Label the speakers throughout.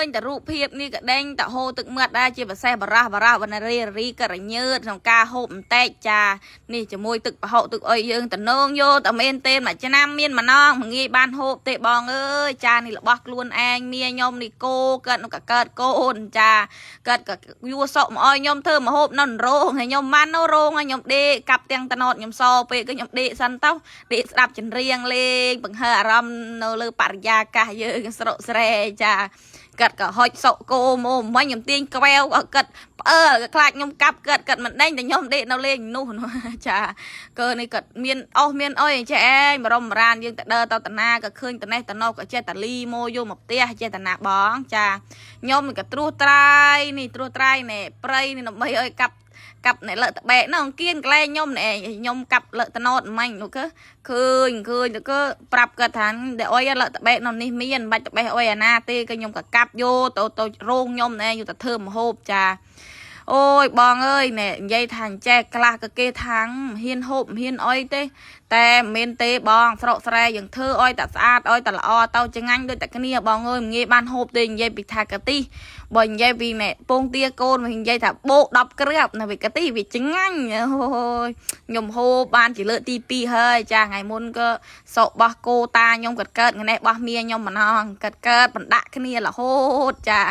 Speaker 1: ញតែរូបភាពនេះក៏ដេញតែហូរទឹកមាត់ដែរជាពិសេសបរោះបរោះបណ្ណារីរីក៏រញើតក្នុងការហូបបន្តិចចានេះជាមួយទឹកប្រហុកទឹកអុយយើងតំណងយកតែមែនទេមួយឆ្នាំមានម្ដងមិនងាយបានហូបទេបងអើយចានេះរបស់ខ្លួនឯងមាខ្ញុំនេះគោកើតនោះក៏កើតកូនចាកើតក៏យួរសក់មកឲ្យខ្ញុំធ្វើម្ហូបនៅរោងហើយខ្ញុំបាននៅរោងហើយខ្ញុំដេកកាប់ទាំងតណតខ្ញុំសពេកក៏ខ្ញុំដេកសិនទៅដេកស្ដាប់ចម្រៀងលេងបង្ហើអារម្មណ៍នៅលើបរិយាកាសយើងស្រកស្រែចាកាត់ក៏ហុចសុកគោមកមិញខ្ញុំទាញក្វែវក៏កាត់ផ្អើលក៏ខ្លាចខ្ញុំកាប់កាត់កាត់មិនដេញតែខ្ញុំដេកនៅលេងនោះចាកើនេះកាត់មានអស់មានអុយចេះឯងបរមរានយើងទៅដើរទៅតាណាក៏ឃើញតនេះតណោក៏ចេះតាលីមកយកមកផ្ទះចេះតាណាបងចាខ្ញុំក៏ត្រួសត្រាយនេះត្រួសត្រាយនេះព្រៃនេះដើម្បីឲ្យកាប់កាប់អ្នកលើកតបែកនោះអង្គៀនកលែងខ្ញុំនេះខ្ញុំកាប់លើកតណោតមិញនោះគឺឃើញឃើញទៅគឺប្រាប់គាត់ថាដែលអុយលើកតបែកនោះនេះមានមិនបាច់តបេះអុយអាណាទេគឺខ្ញុំក៏កាប់យកទៅទៅរោងខ្ញុំណែយកទៅធ្វើម្ហូបចាអូយបងអើយណែនិយាយថាអញ្ចេះខ្លះក៏គេថាងហ៊ានហូបហ៊ានអុយទេតែមិនមែនទេបងស្រកស្រែយើងធ្វើអុយតែស្អាតអុយតែល្អទៅចងាញ់ដូចតែគ្នាបងអើយមិនងាយបានហូបទេនិយាយពីថាកាទីបើនិយាយពីណែពងទាកូនវិញនិយាយថាបោក10គ្រាប់ណាវាកាទីវាចងាញ់អូយខ្ញុំហូបបានជាលើកទី2ហើយចាថ្ងៃមុនក៏សក់បោះគោតាខ្ញុំកាត់កើតថ្ងៃនេះបោះមៀខ្ញុំម្ដងកាត់កើតបណ្ដាក់គ្នារហូតចា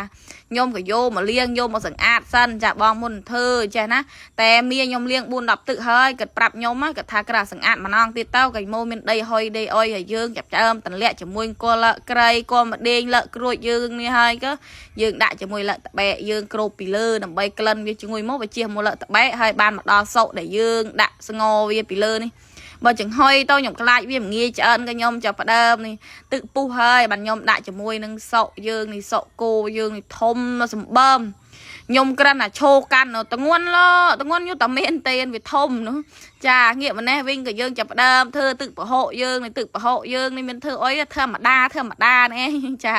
Speaker 1: ខ្ញុំក៏យកមកលាងយកមកសម្អាតសិនចាបងមុនធ្វើចេះណាតែមៀខ្ញុំលាង4 10ទឹកហើយគាត់ប្រាប់ខ្ញុំគាត់ថាក្រាសម្អាតម្ដងទៀតទៅកៃម៉ូមានដីហុយដីអុយហើយយើងចាប់ដើមទម្លាក់ជាមួយអង្គលក្រៃគល់ម្ដេងលក្រួចយើងនេះហើយក៏យើងដាក់ជាមួយលក្ខតបែកយើងគ្របពីលើដើម្បីក្លិនវាឈ្ងុយមកវាជះមកលក្ខតបែកហើយបានមកដល់សុកដែលយើងដាក់ស្ងវាពីលើនេះបើចង្ហុយទៅខ្ញុំខ្លាចវាមិនងាយឆ្អិនក៏ខ្ញុំចាប់ផ្ដើមនេះទឹកពុះហើយបានខ្ញុំដាក់ជាមួយនឹងសុកយើងនេះសុកគោយើងនេះធំសម្បើមខ្ញុំក្រិនអាឈោកាន់តងន់ឡតងន់យូរតែមានទេវាធំនោះចាងាកម្នេះវិញក៏យើងចាប់ផ្ដើមធ្វើទឹកប្រហុកយើងនេះទឹកប្រហុកយើងនេះមានធ្វើអុយធម្មតាធម្មតានេះចា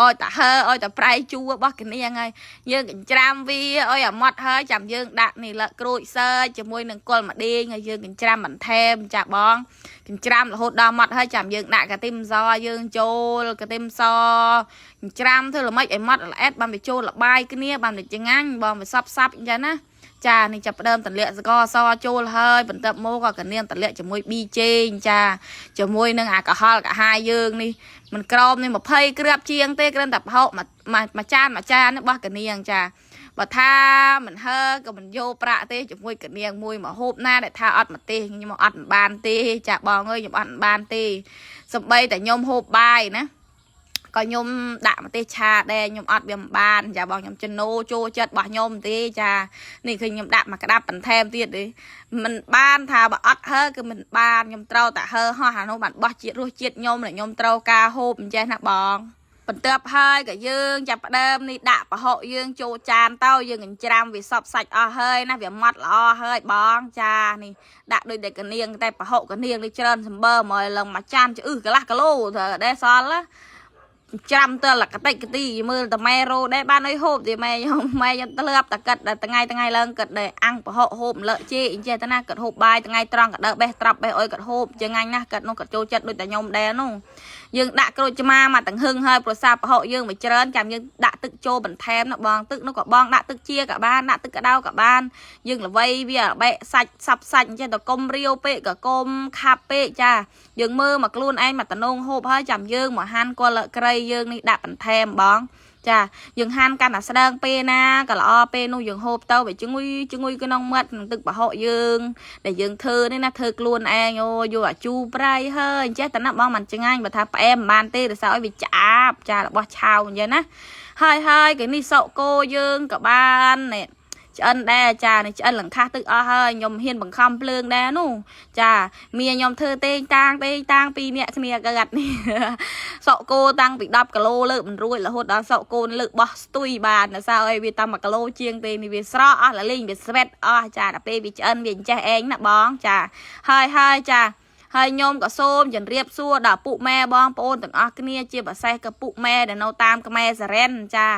Speaker 1: អុយតាហើអុយតាប្រៃជូររបស់កនាងហើយយើងកញ្ច្រាំវាអុយអាម៉ត់ហើយចាំយើងដាក់នេះលក្រូចសើចជាមួយនឹងគល់ម្ដេងហើយយើងកញ្ច្រាំបន្ថែមចាបងកញ្ច្រាំរហូតដល់ម៉ត់ហើយចាំយើងដាក់កាទីមសយើងចូលកាទីមសកញ្ច្រាំធ្វើល្មិចឲ្យម៉ត់ល្អិតបានវាចូលលបាយគ្នាបានវាឆ្ងាញ់បងវាសັບសាប់អញ្ចឹងណាចានេះចាប់ផ្ដើមតម្លាក់ស្ករសចូលហើយបន្ទាប់មកក៏កនាងតម្លាក់ជាមួយប៊ីចេងចាជាមួយនឹងអាកាហល់កាហាយយើងនេះមិនក្រោមនេះ20គ្រាប់ជាងទេគ្រាន់តែប្រហុកមួយចានមួយចាននេះរបស់កនាងចាបើថាមិនហើក៏មិនយកប្រាក់ទេជាមួយកនាងមួយមកហូបណាដែលថាអត់មកទេខ្ញុំអត់មិនបានទេចាបងអើយខ្ញុំអត់មិនបានទេសំបីតែខ្ញុំហូបបាយណាក៏ខ្ញុំដាក់ម្ទេសឆាដែរខ្ញុំអត់វាមិនបានចាបងខ្ញុំចំណូចូលចិត្តរបស់ខ្ញុំទេចានេះគឺខ្ញុំដាក់មកក្តាប់បន្ថែមទៀតទេមិនបានថាបើអត់ហើគឺមិនបានខ្ញុំត្រូវតែហើហោះអានោះបានបោះជាតិរសជាតិខ្ញុំដែលខ្ញុំត្រូវការហូបអញ្ចេះណាបងបន្ទាប់ហើយក៏យើងចាប់ផ្ដើមនេះដាក់ប្រហុកយើងចូលចានទៅយើងកញ្ច្រាំវាសពសាច់អស់ហើយណាវាម៉ត់ល្អហើយបងចានេះដាក់ដូចតែកនាងតែប្រហុកកនាងនេះច្រើនសម្បើមកឡើងមួយចានឆ្អឹះកន្លះគីឡូទៅដែរសល់ណាច្រាំទៅលកតិកទីមើលតម៉ែរោដែរបានអីហូបទេម៉ែខ្ញុំម៉ែខ្ញុំធ្លាប់តែគិតតែថ្ងៃថ្ងៃឡើងគិតដែរអាំងប្រហុកហូបលើកជេអញ្ចេះទៅណាគិតហូបបាយថ្ងៃត្រង់ក៏ដើបេះត្រាប់បេះអុយគិតហូបចងាញ់ណាស់គិតនោះគិតចូលចិត្តដូចតែខ្ញុំដែរនោះយើងដាក់ក្រូចឆ្មាមកទាំងហឹងហើយប្រសាប្រហុកយើងមិនច្រើនចាំយើងដាក់ទឹកចូលបន្ថែមណាបងទឹកនោះក៏បងដាក់ទឹកជាក៏បានដាក់ទឹកក្តៅក៏បានយើងល្វៃវាបែកសាច់សាប់សាច់អញ្ចឹងទៅកុំរាវពេកក៏កុំខាប់ពេកចាយើងមើលមកខ្លួនឯងមកតំណងហូបហើយចាំយើងមកហាន់គល់ក្រៃយើងនេះដាក់បន្ថែមបងចាយើងហាន់កាន់តែស្ដើងពេលណាក៏ល្អពេលនោះយើងហូបទៅវាឈ្ងុយឈ្ងុយក្នុងមាត់ក្នុងទឹកប្រហុកយើងដែលយើងធ្វើនេះណាធ្វើខ្លួនឯងអូយកអាជូរប្រៃហើយអញ្ចេះតែណាបងមិនឆ្ងាញ់បើថាផ្អែមមិនបានទេដោយសារឲ្យវាឆ្អាបចារបស់ឆៅអញ្ចឹងណាហើយហើយគេនេះសក់គោយើងក៏បាននេះឆ្អិនដែរចានេះឆ្អិនលង្ខាស់ទឹកអស់ហើយខ្ញុំហ៊ានបង្ខំភ្លើងដែរនោះចាមៀខ្ញុំធ្វើទេងតាងទេងតាងពីរនាក់គ្នាកើតនេះសក់គោតាំងពី10គីឡូលើកមិនរួចរហូតដល់សក់គោលើកបោះស្ទុយបានដល់សើឲ្យវាតាម1គីឡូជាងទេនេះវាស្រក់អស់លលេងវាស្វែតអស់ចាដល់ពេលវាឆ្អិនវាអញ្ចេះឯងណាបងចាហើយហើយចាហើយខ្ញុំក៏សូមជម្រាបសួរដល់ពុកម៉ែបងប្អូនទាំងអស់គ្នាជាពិសេសក៏ពុកម៉ែដែលនៅតាមខ្មែរសរ៉ែនចា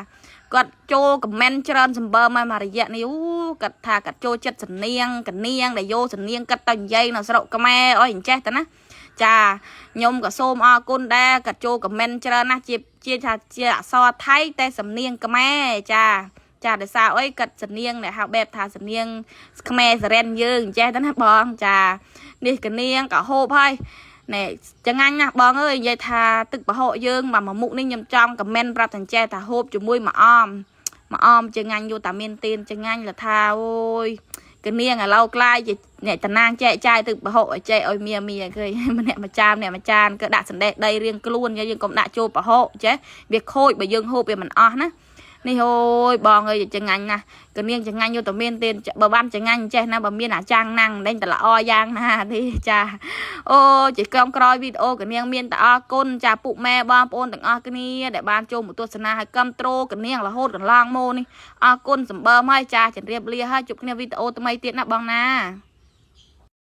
Speaker 1: គាត់ចូលខមមិនច្រើនសម្បើមមករយៈនេះអូគាត់ថាគាត់ចូលចិត្តសំនៀងកនាងដែលយកសំនៀងគាត់ទៅនិយាយនៅស្រុកខ្មែរអុយអញ្ចេះតាណា ចាខ្ញុំក៏សូមអរគុណដែរក៏ចូល comment ច្រើនណាស់ជាជាថាជាអក្សរថៃតែសំនៀងខ្មែរចាចាដោយសារអីគាត់សំនៀងដែលហៅបែបថាសំនៀងខ្មែរសរិនយើងអញ្ចេះទៅណាបងចានេះកនាងក៏ហូបហើយណែចងាញ់ណាស់បងអើយនិយាយថាទឹកប្រហុកយើងមកមួយមុខនេះខ្ញុំចង់ comment ប្រាប់ថាចេះថាហូបជាមួយមួយអមមួយអមចងាញ់យូរតាមានទៀនចងាញ់លថាអូយកនាងឥឡូវក្លាយជាអ្នកតំណាងចែកចាយទឹកប្រហុកឲ្យចែកឲ្យមៀមៀឃើញម្នាក់មួយចានម្នាក់មួយចានគឺដាក់សណ្ដែកដីរៀងខ្លួនយើងកុំដាក់ចូលប្រហុកចេះវាខូចបើយើងហូបវាមិនអស់ណានេះអូយបងអើយចងាញ់ណាស់កនាងចងាញ់យូរតែមានទៀនបើបានចងាញ់ចេះណាបើមានអាចាងណាំងដេញតែល្អយ៉ាងណាទេចាអូជាក្រុមក្រោយវីដេអូកនាងមានតែអរគុណចាពុកម៉ែបងប្អូនទាំងអស់គ្នាដែលបានចូលមកទស្សនាហើយកគ្រប់ត្រូលកនាងរហូតកន្លងមកនេះអរគុណសម្បើមហើយចាជម្រាបលាហើយជួបគ្នាវីដេអូថ្មីទៀតណាបងណា។